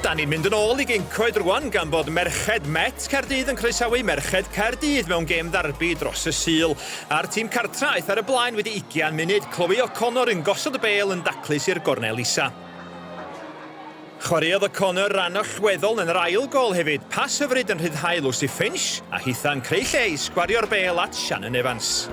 Da ni'n mynd yn ôl i Geincoed rwan gan bod merched Met Caerdydd yn croesawu merched Caerdydd mewn gêm ddarbi dros y Sul. A'r tîm cartra aeth ar y blaen wedi ugian munud, Chloe O'Connor yn gosod y bêl yn daclus i'r gornel isa. Chwaraeodd O'Connor ran allweddol yn yr ail gôl hefyd, pas hyfryd yn rhyddhau Lucy Finch, a hitha'n creu lle i sgwario'r bêl at Shannon Evans.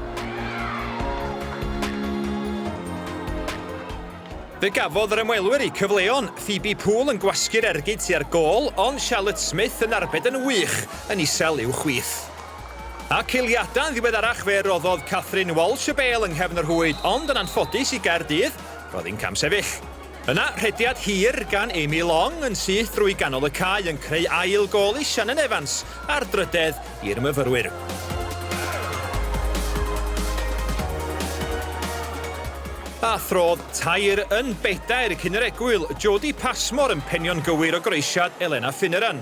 Fe gafodd yr ymwelwyr eu cyfleon, Phoebe Poole yn gwasgu'r ergyd tua'r gôl, ond Charlotte Smith yn arbed yn wych yn isel i'w chwith. Ac eiliadau yn ddiweddarach fe roddodd Catherine Walsh y bêl yng nghefn y rhwyd, ond yn anffodus i Gaerdydd, roedd hi'n camsefyll. Yna, rhediad hir gan Amy Long yn syth drwy ganol y cae yn creu ail gôl i Shannon Evans a'r drydedd i'r myfyrwyr. A throdd tair yn bedair cyn yr egwyl, Jodie Passmore yn penio'n gywir o groesiad Elena Finneran.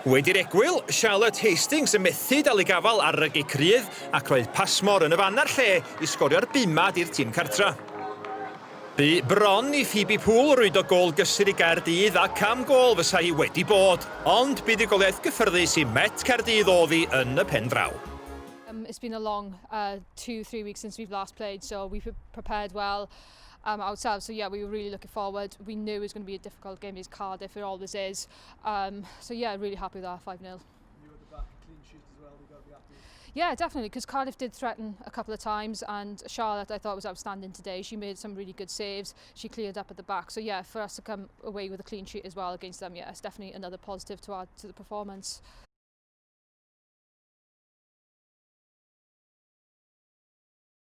Wedi'r egwyl, Charlotte Hastings yn methu dal ei gafael ar y gic rydd ac roedd Passmore yn y fan a'r lle i sgorio'r bumad i'r tîm cartra. Bu bron i Phoebe Poole rwydo gôl gysur i Gaerdydd ac am gôl fysa hi wedi bod, ond buddugoliaeth gyffyrddus i Met Caerdydd o'dd hi yn y pen draw. Um, it's been a long 2, 3 weeks since we've last played, so we prepared well ourselves. So yeah, we were really looking forward. We knew it was going to be a difficult game against Cardiff, it always is. So yeah, really happy with that 5-0. You at the back, clean sheet as well, you've got to be happy. Yeah, definitely, because Cardiff did threaten a couple of times, and Charlotte, I thought, was outstanding today. She made some really good saves. She cleared up at the back. So yeah, for us to come away with a clean sheet as well against them, yeah, it's definitely another positive to add to the performance.